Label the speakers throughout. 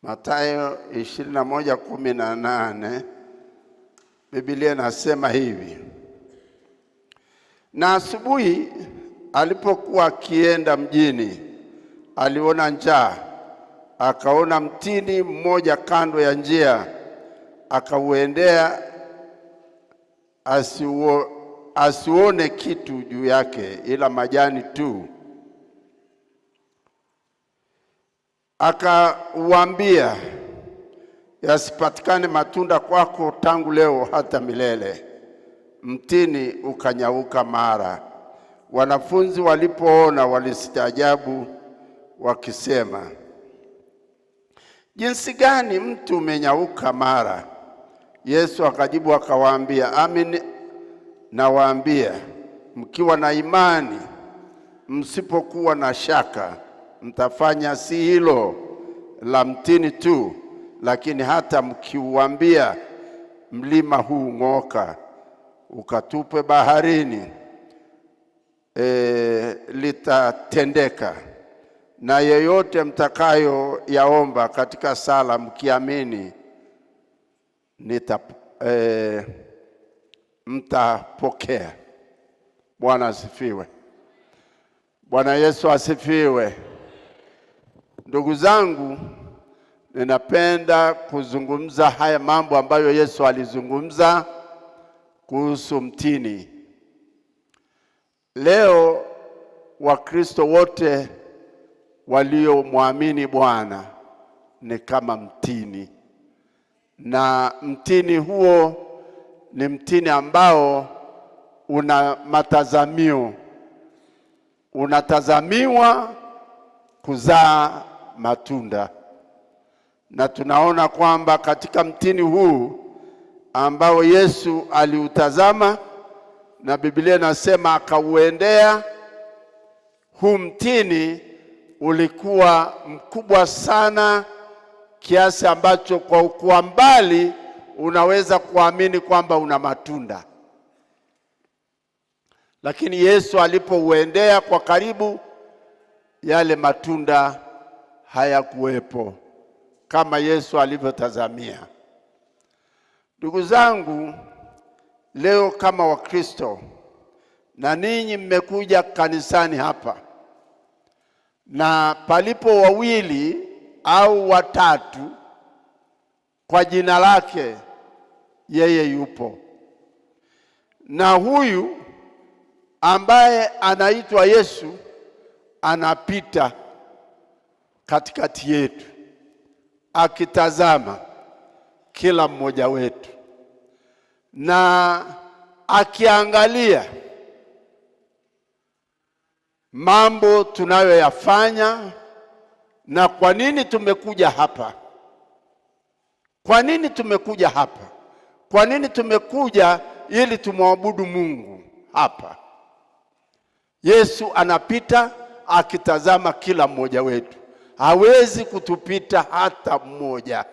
Speaker 1: Mathayo 21:18, Biblia inasema hivi: na asubuhi alipokuwa akienda mjini, aliona njaa, akaona mtini mmoja kando ya njia, akauendea asione kitu juu yake ila majani tu. Akauambia, yasipatikane matunda kwako tangu leo hata milele. Mtini ukanyauka mara. Wanafunzi walipoona walistaajabu, wakisema, jinsi gani mti umenyauka mara? Yesu akajibu akawaambia, amin nawaambia, mkiwa na imani, msipokuwa na shaka, mtafanya si hilo la mtini tu, lakini hata mkiuambia mlima huu ng'oka, ukatupwe baharini, litatendeka. Na yeyote mtakayo yaomba katika sala mkiamini, mtapokea. Bwana asifiwe. Bwana Yesu asifiwe. Ndugu zangu, ninapenda kuzungumza haya mambo ambayo Yesu alizungumza kuhusu mtini. Leo Wakristo wote waliomwamini Bwana ni kama mtini, na mtini huo ni mtini ambao una matazamio, unatazamiwa kuzaa matunda. Na tunaona kwamba katika mtini huu ambao Yesu aliutazama na Biblia inasema akauendea, huu mtini ulikuwa mkubwa sana kiasi ambacho kwa kuwa mbali unaweza kuamini kwamba una matunda. Lakini Yesu alipouendea kwa karibu, yale matunda hayakuwepo kama Yesu alivyotazamia. Ndugu zangu, leo kama Wakristo na ninyi mmekuja kanisani hapa, na palipo wawili au watatu kwa jina lake, yeye yupo. Na huyu ambaye anaitwa Yesu anapita katikati yetu akitazama kila mmoja wetu na akiangalia mambo tunayoyafanya na kwa nini tumekuja hapa. Kwa nini tumekuja hapa? Kwa nini tumekuja? Ili tumwabudu Mungu hapa. Yesu anapita akitazama kila mmoja wetu, hawezi kutupita hata mmoja.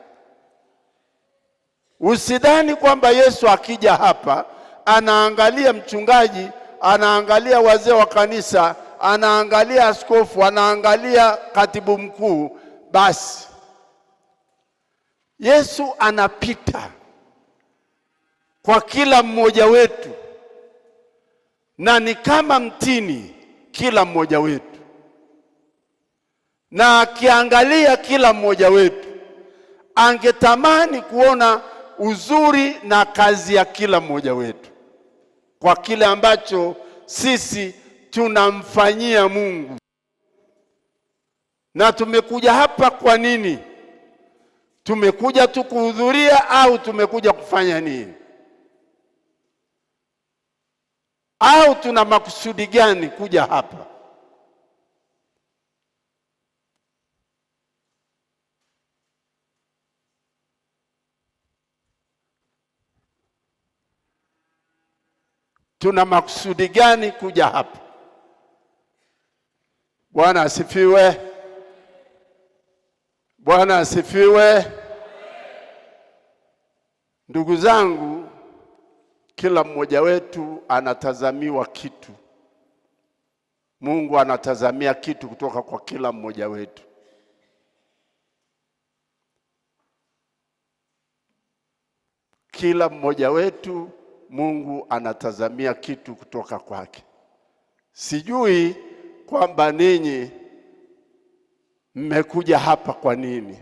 Speaker 1: Usidhani kwamba Yesu akija hapa anaangalia mchungaji, anaangalia wazee wa kanisa, anaangalia askofu, anaangalia katibu mkuu, basi. Yesu anapita kwa kila mmoja wetu, na ni kama mtini kila mmoja wetu, na akiangalia kila mmoja wetu angetamani kuona uzuri na kazi ya kila mmoja wetu kwa kile ambacho sisi tunamfanyia Mungu. Na tumekuja hapa kwa nini? Tumekuja tu kuhudhuria au tumekuja kufanya nini? Au tuna makusudi gani kuja hapa? Tuna makusudi gani kuja hapa? Bwana asifiwe. Bwana asifiwe. Ndugu zangu, kila mmoja wetu anatazamiwa kitu. Mungu anatazamia kitu kutoka kwa kila mmoja wetu. Kila mmoja wetu Mungu anatazamia kitu kutoka kwake. Sijui kwamba ninyi mmekuja hapa kwa nini,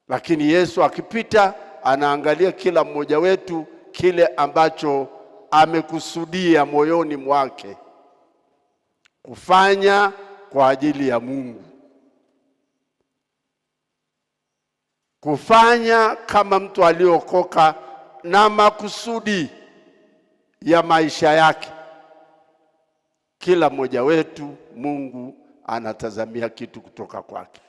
Speaker 1: lakini Yesu akipita anaangalia kila mmoja wetu kile ambacho amekusudia moyoni mwake kufanya kwa ajili ya Mungu, kufanya kama mtu aliokoka na makusudi ya maisha yake. Kila mmoja wetu Mungu anatazamia kitu kutoka kwake.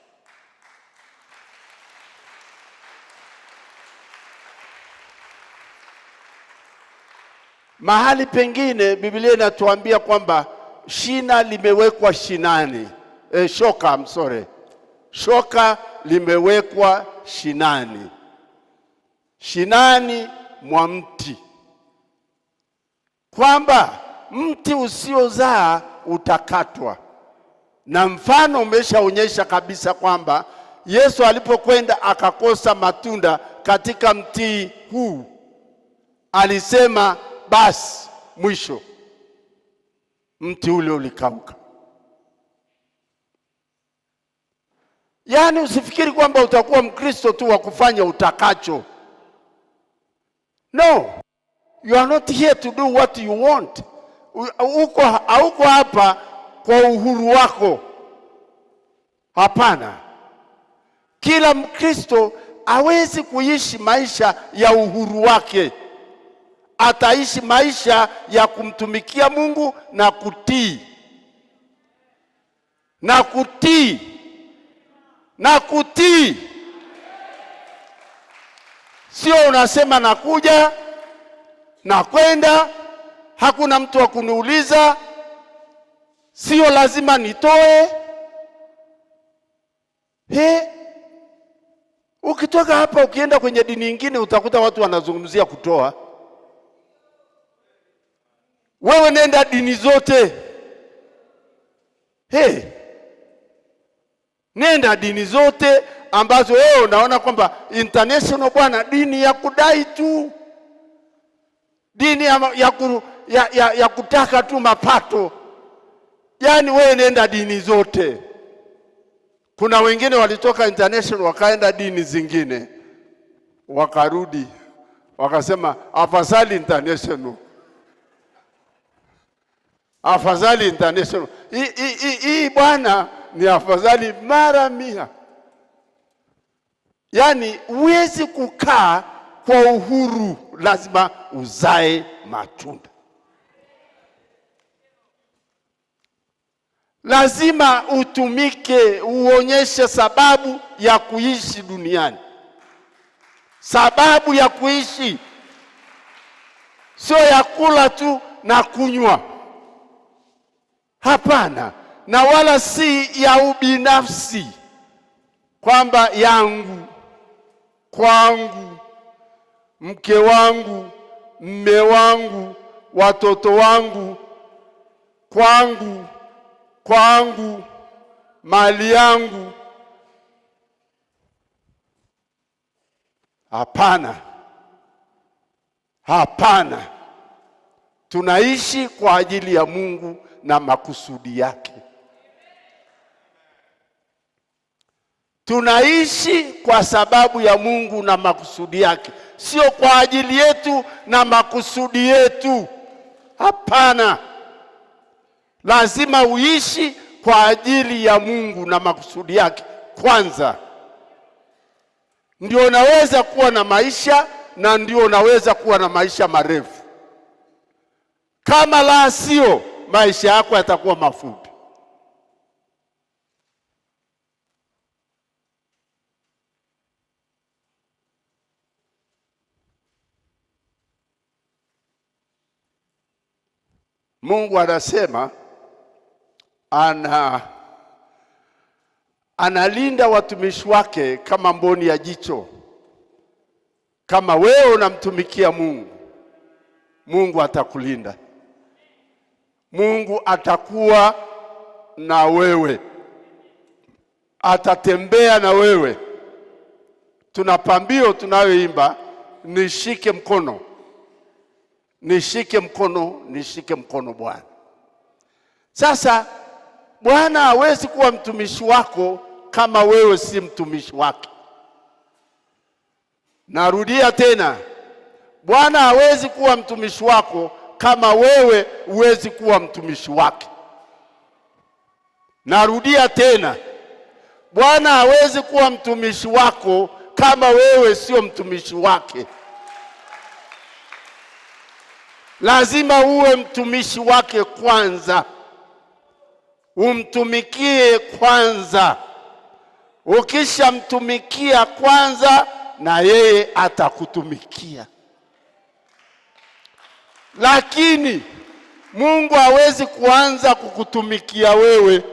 Speaker 1: Mahali pengine Biblia inatuambia kwamba shina limewekwa shinani, shoka, msore, shoka limewekwa shinani, shinani mwa mti, kwamba mti usiozaa utakatwa. Na mfano umeshaonyesha kabisa kwamba Yesu alipokwenda akakosa matunda katika mti huu, alisema basi mwisho, mti ule ulikauka. Yaani usifikiri kwamba utakuwa Mkristo tu wa kufanya utakacho. No, you are not here to do what you want. Uko hauko hapa kwa uhuru wako. Hapana. Kila Mkristo hawezi kuishi maisha ya uhuru wake. Ataishi maisha ya kumtumikia Mungu na kutii, na kutii, na kutii. Sio unasema nakuja na kwenda, hakuna mtu wa kuniuliza, sio lazima nitoe. He, ukitoka hapa ukienda kwenye dini nyingine utakuta watu wanazungumzia kutoa. Wewe nenda dini zote. He, nenda dini zote ambazo wewe unaona kwamba international bwana, dini ya kudai tu, dini ya kutaka tu mapato. Yaani wewe nenda dini zote. Kuna wengine walitoka international wakaenda dini zingine, wakarudi wakasema afadhali international, afadhali international. Hii bwana ni afadhali mara 100. Yaani huwezi kukaa kwa uhuru, lazima uzae matunda. Lazima utumike, uonyeshe sababu ya kuishi duniani, sababu ya kuishi, sio ya kula tu na kunywa. Hapana, na wala si ya ubinafsi, kwamba yangu, kwangu, mke wangu, mme wangu, watoto wangu, kwangu, kwangu, mali yangu. Hapana, hapana. Tunaishi kwa ajili ya Mungu na makusudi yake. Tunaishi kwa sababu ya Mungu na makusudi yake, sio kwa ajili yetu na makusudi yetu. Hapana, lazima uishi kwa ajili ya Mungu na makusudi yake kwanza, ndio unaweza kuwa na maisha na ndio unaweza kuwa na maisha marefu. Kama la sio, maisha yako yatakuwa mafupi. Mungu anasema analinda watumishi wake kama mboni ya jicho. Kama wewe unamtumikia Mungu, Mungu atakulinda. Mungu atakuwa na wewe, atatembea na wewe. Tuna pambio tunayoimba, nishike mkono, nishike mkono, nishike mkono Bwana. Sasa Bwana hawezi kuwa mtumishi wako kama wewe si mtumishi wake. Narudia tena, Bwana hawezi kuwa mtumishi wako kama wewe huwezi kuwa mtumishi wake. Narudia tena, Bwana hawezi kuwa mtumishi wako kama wewe sio mtumishi wake. Lazima uwe mtumishi wake kwanza, umtumikie kwanza. Ukishamtumikia kwanza, na yeye atakutumikia. Lakini Mungu hawezi kuanza kukutumikia wewe.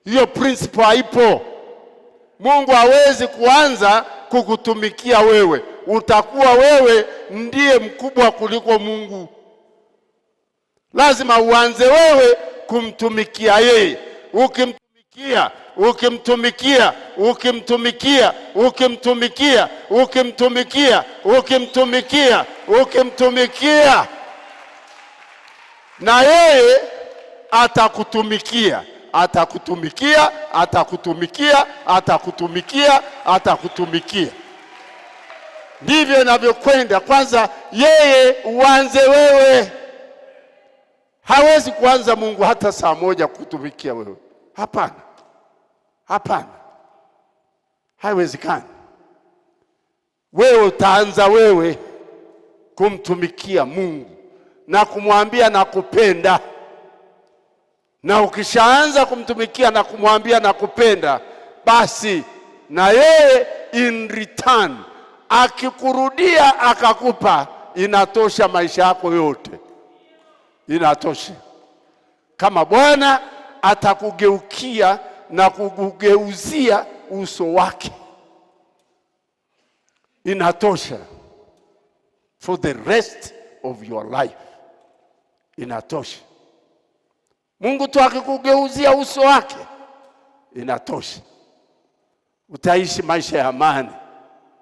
Speaker 1: Hiyo principle haipo. Mungu hawezi kuanza kukutumikia wewe, utakuwa wewe ndiye mkubwa kuliko Mungu. Lazima uanze wewe kumtumikia yeye. Ukimtumikia, ukimtumikia, ukimtumikia, ukimtumikia, ukimtumikia, ukimtumikia, ukimtumikia, na yeye atakutumikia, atakutumikia, atakutumikia, atakutumikia, atakutumikia. Ndivyo inavyokwenda. Kwanza yeye uanze wewe. Hawezi kuanza Mungu hata saa moja kutumikia wewe. Hapana, hapana, haiwezekani. Wewe utaanza wewe kumtumikia Mungu na kumwambia nakupenda, na ukishaanza kumtumikia na kumwambia nakupenda, basi na yeye in return akikurudia akakupa, inatosha maisha yako yote, inatosha. Kama Bwana atakugeukia na kukugeuzia uso wake, inatosha for the rest of your life, inatosha. Mungu tu akikugeuzia uso wake, inatosha. Utaishi maisha ya amani.